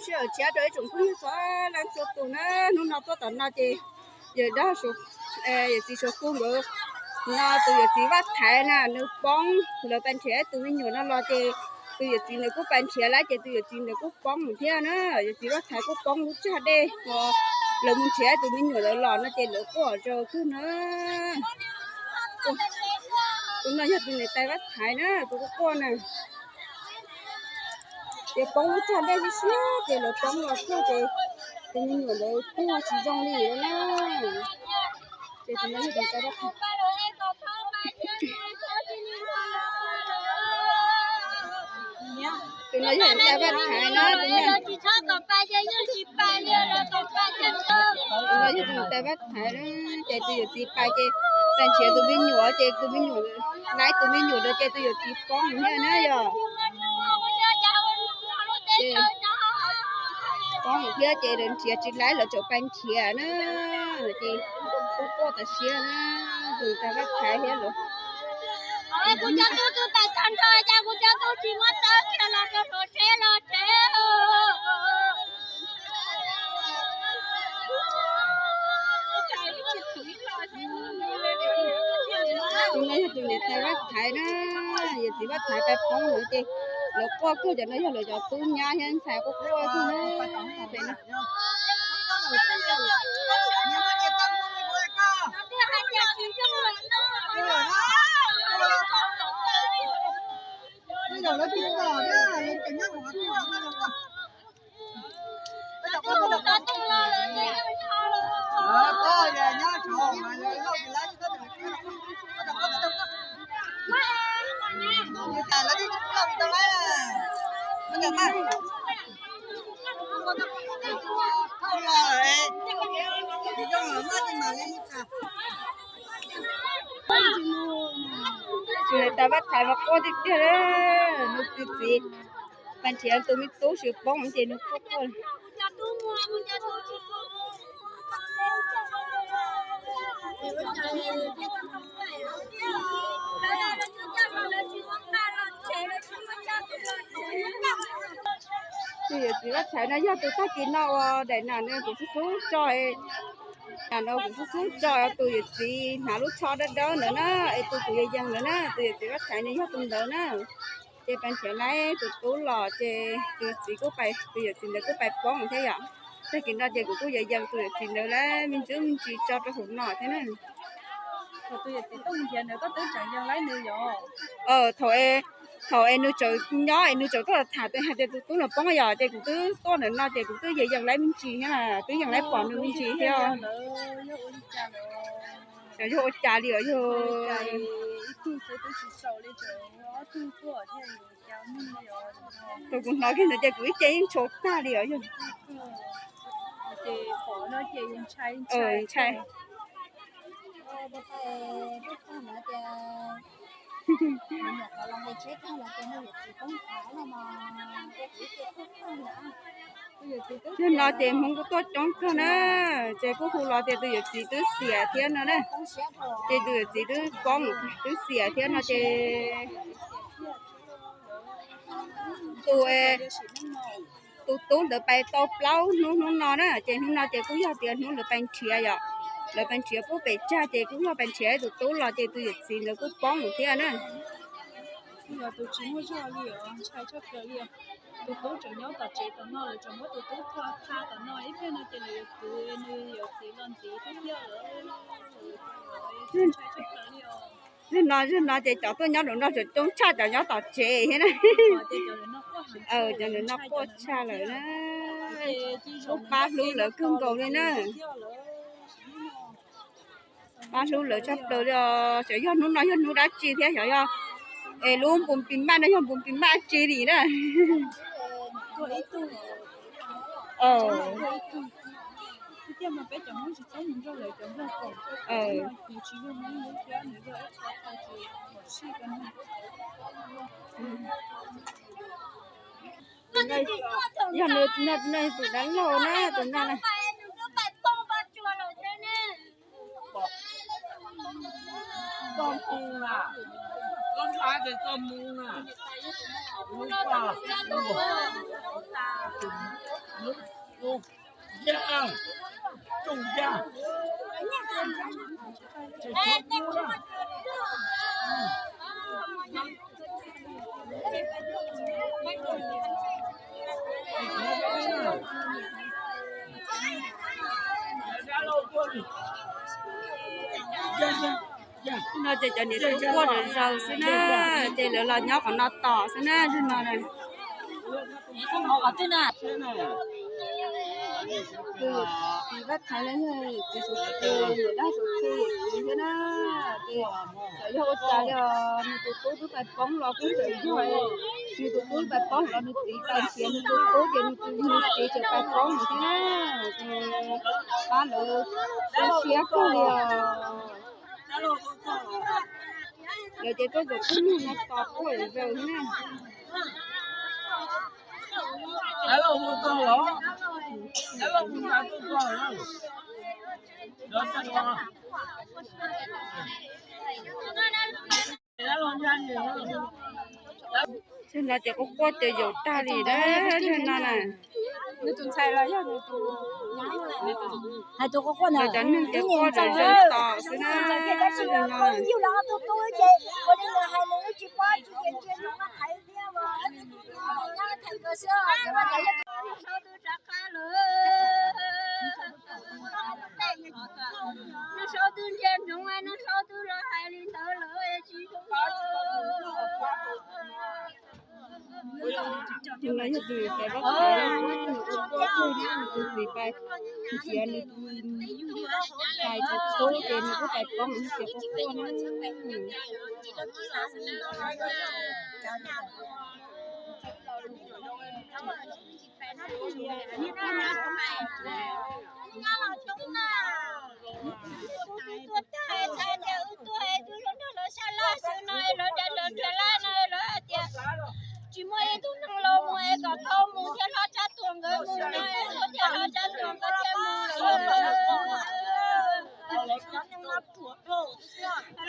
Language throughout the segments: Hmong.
Sij hawm tshiab rau ib tsoom phooj ywg txhua leej txhua tus na, hnub no tuaj tom no ces yawm dab, yawm txiv Suav Kuj nkawd no tus yawm txiv Vaj Thaiv na nws poob, lawv pais nrhiav tus me nyuam no los ces tus yawm txiv ntawd kuj pais nrhiav lawm ces tus yawm txiv ntawd kuj poob thiab na. Yawm txiv Vaj Thaiv kuj poob lub tsag dej, lawv mus nrhiav tus me nyuam ntawd los no ces lawv quaj rau kawg na. Tus no yog tus niam tais Vaj Thaiv na, tus kuj quaj na. Ces poob lub tsag dej tib si ces lawv poob los txog ces tus me nyuam ntawd tuag tsis zoo li na. Ces tus no yog tus niam tais Vaj Thaiv. Tus no yog tus niam tais Vaj Thaiv na, tus no yog tus niam tais Vaj Thaiv na. Ces tus yawm txiv pais ces pais nrhiav tus me nyuam ces tus me nyuam, lawv tus me nyuam ntawd ces tus yawm txiv poob thiab na yog. Poob thiab ces lawv nrhiav tsis lawv, lawv tseem pais nrhiav na. Ces kuj quaj tas siab na, tus niam tais Vaj Thaiv thiab lawv. Kuv cov tub tub pais tag nrho cas kuv cov tub tsis muab txawb kiag los rau hauv tsev los tsev. Tus no yog tus niam tais Vaj Thaiv na, yawm txiv Vaj Thaiv pais poob lawm ces lawv quaj kawg, cov no yog lawv cov tub nyab thiab ntxhais quaj quaj kawg na. Tus niam tais Vaj Thaiv mas quaj tiag tiag, nws tus txiv pais nrhiav tus me tub tsis poob ces nws quaj quaj. Tus yawm txiv Vaj Thaiv no yog tus tag kis no uas daim nam no kuv xub xub tso, nam no kuv xub xub tso tus yawm txiv hnav lub tsho dawb dawb ntawd na, es tus kuv yees yees ntawd na, tus yawm txiv Vaj Thaiv no yog tus ntawd na. Ces pais nrhiav lawv tus tub los ces tus txiv kuj pais, tus yawm txiv ntawd kuj pais poob thiab yom. Tag kis no ces kuv kuj yees yees tus yawm txiv ntawd lawm me ntsis me ntsis tso rau hauv no thiab na. Thaum es, thaum es nws tseem nyob es nws tseem tuaj tham hais tias tus tub no poob yom, ces kuv twb tuaj ntawm no ces kuv twb yees yees lawv me ntsis thiab, twb yees lawv pom nws me ntsis thiab. Xyov yog ua cas li os yog. Thaum kuv hnov kiag ntawd ces kuv ib ce yeej tshav tag li os yog. Ntshai. Yog no ces Hmoob kuj tuaj coob kawg na, ces kuj hu los tias tus yawm txiv twb xiam thiab no na, ces tus yawm txiv twb poob twb xiam thiab no ces tus, tus tub ntawd pais tau plaub hnub hnub no na, ces hnub no ces kuj yog tias hnub lawv pais nrhiav yom, lawv pais nrhiav pub pem tsag ces kuj yog pais nrhiav tus tub los ces tus yawm txiv ntawd kuj poob thiab na. Tus tsis muaj zog li os, ntshai tshaj plaws li os. Tus tub tseem nyob tom tsev tom no, lawv tseem muab tus tub tha tom no, ib pliag no ces lawv yuav kwv nws yawm txiv los ntxiv thiab thiab lawm. Ntshai tshaj plaws li os. Zaum no, zaum no ces cov tuaj nyob nraum no tseem coob tshaj cov nyob tom tsev thiab na. Cov ntawm no quaj tshaj lawm na. Kuj pab hlub lawv kawg nkaus li na. Pab hlub lawv tshaj plaws li os. Xyov yog hnub no yog hnub dab tsi thiab, xyov yog es lub npus pis maj no yog npus pis maj dab tsi li na. Yog nws, nws tus dab laug na, tus no na. No ces cov niam tub quaj zom zaws xwb na, ces lawv los nyob qhov no tos xwb na, no na. Tus txiv Vaj Thaiv no yog txiv Suav Khej, niam dab Suav Khej txiv thiab na. Ces xyov yog ua cas li os, nws tus tub twb pais poob los kuj tseem yog, nws tus tub pais poob los nws txiv pais nrhiav nws tus tub ces nws tus nws txiv tseem pais poob nws thiab na. Ces pab lawv tu siab kawg li os. Lawv ces tuaj zaum phooj ywg no tos quaj zom zaws na. Zaum no ces quaj quaj ces zaum tag li na, zaum no na. Hais tus quaj quaj no, cov neeg ces quaj zom zaws tos xwb na. Zaum no Nws saub twb ntsia ntsoov, nws saub twb los hais li ntawd lawm tsis zoo. Tus no yog tus txiv Vaj Thaiv, nws tus txiv pais nrhiav nws tus ntxhais tus tub ces nws kuj pais poob nws txiv quaj quaj na. Wb tuaj tag txhais tias wb tuaj es twb los nrog lawv sab laj xwb no es lawv nrhiav lawv nrhiav laj no es lawv hais tias tsis muaj ib tug neeg los mus es kom Thoj mus thiab Hlob Tsab Tuam nkawd mus no es Thoj thiab Hlob Tsab Tuam nkawd thiaj mus lawm. Hlob Tsab Pov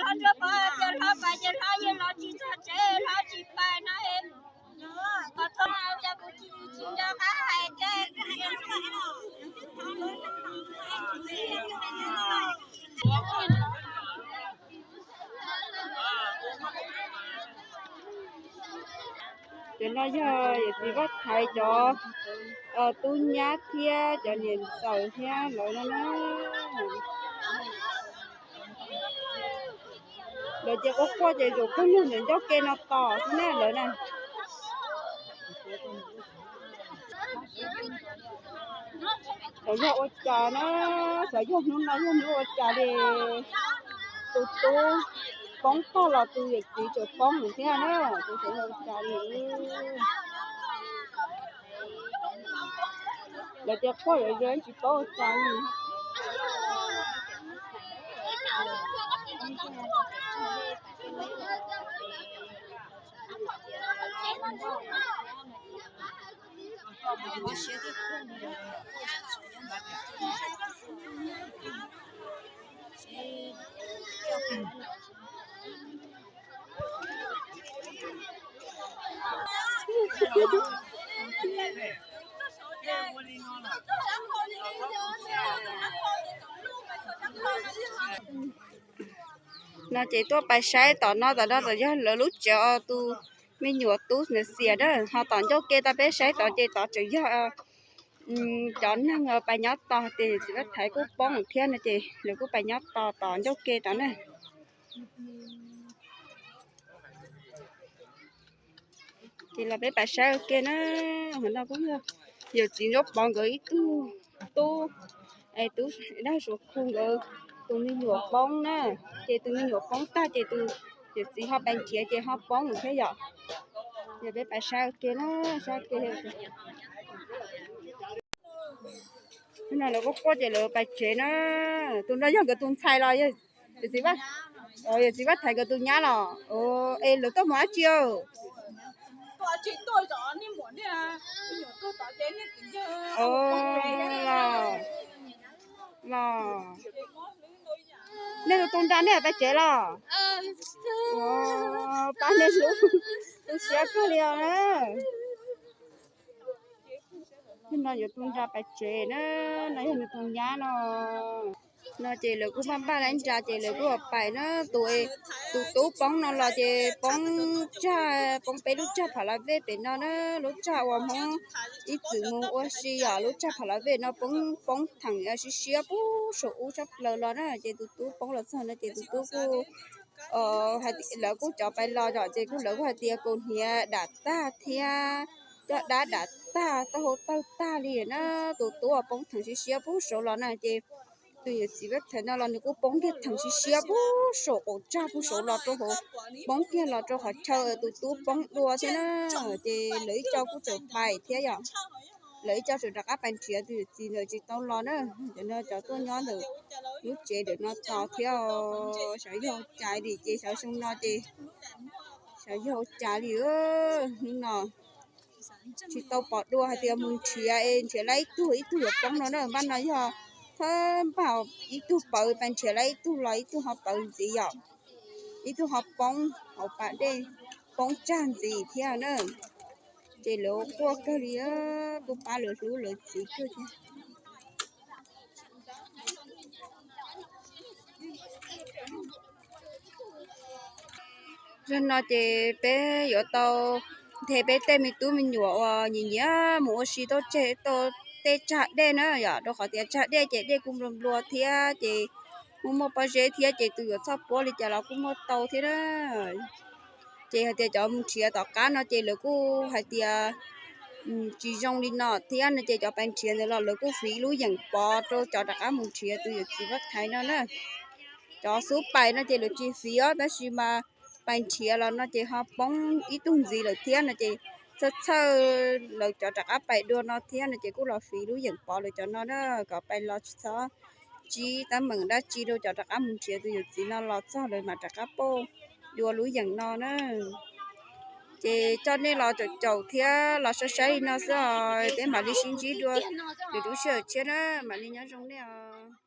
hais tias Hlob pais ces Hlob yeej los tsis txog tsev, Hlob tsis pais no es kom Thoj, cas kuv tsis tsis nco qab hais thiab. Cov no yog yawm txiv Vaj Thaiv cov tub nyab thiab cov niam ntxawm thiab lawv no na. Lawv ces quaj quaj ces zaum phooj ywg ntawm ncauj ke no tos xwb na lawv na. Xyov yog ua cas na, xyov yog hnub no yog hnub ua cas li, tus tub poob tag los tus yawm txiv tseem poob nws thiab na, ces xyov yog ua cas li. Lawv tias quaj zom zaws tsis paub ua cas li. No ces tuaj pais saib tom no, tom no tod yog lawv lub tsev tus me nyuam tub xiam xiam na, ho tom ncauj ke tod peb saib tod ces tod tseem yog cov neeg pais nyob tos, ces yawm txiv Vaj Thaiv kuj poob thiab no ces lawv kuj pais nyob tos tom ncauj ke tod na. Ces los peb pais saib ua ke na. Hov no kuj yog yawm txiv Ntsuab Pov nkawd ib tug tub, es tub dab Suav Khu nkawd tus me nyuam poob na. Ces tus me nyuam poob tag ces tus yawm txiv ho pais nrhiav ces ho poob thiab yom. Ces peb pais saib ua ke na, saib ua ke. Hnub no lawv quaj quaj ces lawv pais tsev na. Tus no yog nkawd tus ntxhais los yawm txiv Vaj, yawm txiv Vaj Thaiv nkawd tus nyab los? Es lawv tuaj mus dab tsi? Los, los, nej tus tu nra nej pais tsev los? Pab nej hlub, tu siab kawg li os na. Hnub no yuav tu nra pais tsev na, no yog nws tus nyab no. No ces lawv kuj npaj npaj lawv nra ces lawv kuj pais na. Tus, tus tub poob no los ces poob tsag, poob peb lub tsag phav la vej pem no na, lub tsag uas Hmoob ib txwm mus ua si os, lub tsag phav la vej no poob, poob theem siab siab puag saum ub sab plaws los na. Ces tus tub poob los txog no ces tus tub kuj, lawv kuj cov pais los os ces kuj lawv kuj hais tias kaus hniav dam tag thiab caj dab dam tag, taub hau tawg tag li na. Tus tub uas poob theem siab siab puag saud los na ces tus yawm txiv Vaj Thaiv no los nws kuj poob kiag theem siab siab puag saum qaum tsag puag saud los rau hauv, poob kiag los rau qhov chaw tus tub poob dua thiab na. Ces lawv ib co kuj tseem pais thiab yom, lawv ib co tseem rov qab pais nrhiav tus yawm txiv ntawd tsis tau los na. Cov no cov tuaj nyob ntawm lub tsev ntawm no tos thiab. Xyov yog ua cas li ces xyov xyoo no ces xyov yog ua cas li, hnub no tsis tau pom dua hais tias mus nrhiav es nrhiav lawm ib tug, ib tug yuav poob no na. Npaj no yog thawj npaj ib tug pawv, pais nrhiav lawm ib tug los ib tug ho pawv ntxiv yom, ib tug ho poob hauv pas dej, poob tsag ntxiv thiab na. Ces lawv quaj kawg li, kuj pab lawv hlub lawv txiv kawg thiab. Zaum no ces peb yuav tau nthe peb tej me tub me nyuam uas nyiam nyiam mus ua si tau tseg tau tej tsag dej na yom, rau qhov tias tsag dej ces dej kuj nplua nplua thiab ces muaj muaj pob zeb thiab ces tus yuav txhoj puab li cas los kuj muaj tau thiab na. Ces hais tias cov mus nrhiav tom qab no ces lawv kuj hais tias tsis zoo li no thiab no ces cov pais nrhiav ntawd los lawv kuj fiv lub yeem pov rau cov rov qab mus nrhiav tus yawm txiv Vaj Thaiv no na. Cov xub pais no ces lawv tsis fiv os, tab sis mas pais nrhiav los no ces ho poob ib tug ntxiv lawm thiab no ces txhawj txhawj lawv cov rov qab pais dua no thiab no ces kuj los fiv lub yeem pov lawv cov no na, kom pais los tsis txhob tsib teeb meem dab tsi rau cov rov qab mus nrhiav tus yawm txiv no los txog lawv mam rov qab pauj dua lub yeem no na. Ces coj nej los caum caum thiab los saib saib li no xwb os, peb mam li sib ntsib dua lwm lub sij hawm tshiab na, mam li nyob zoo nej os.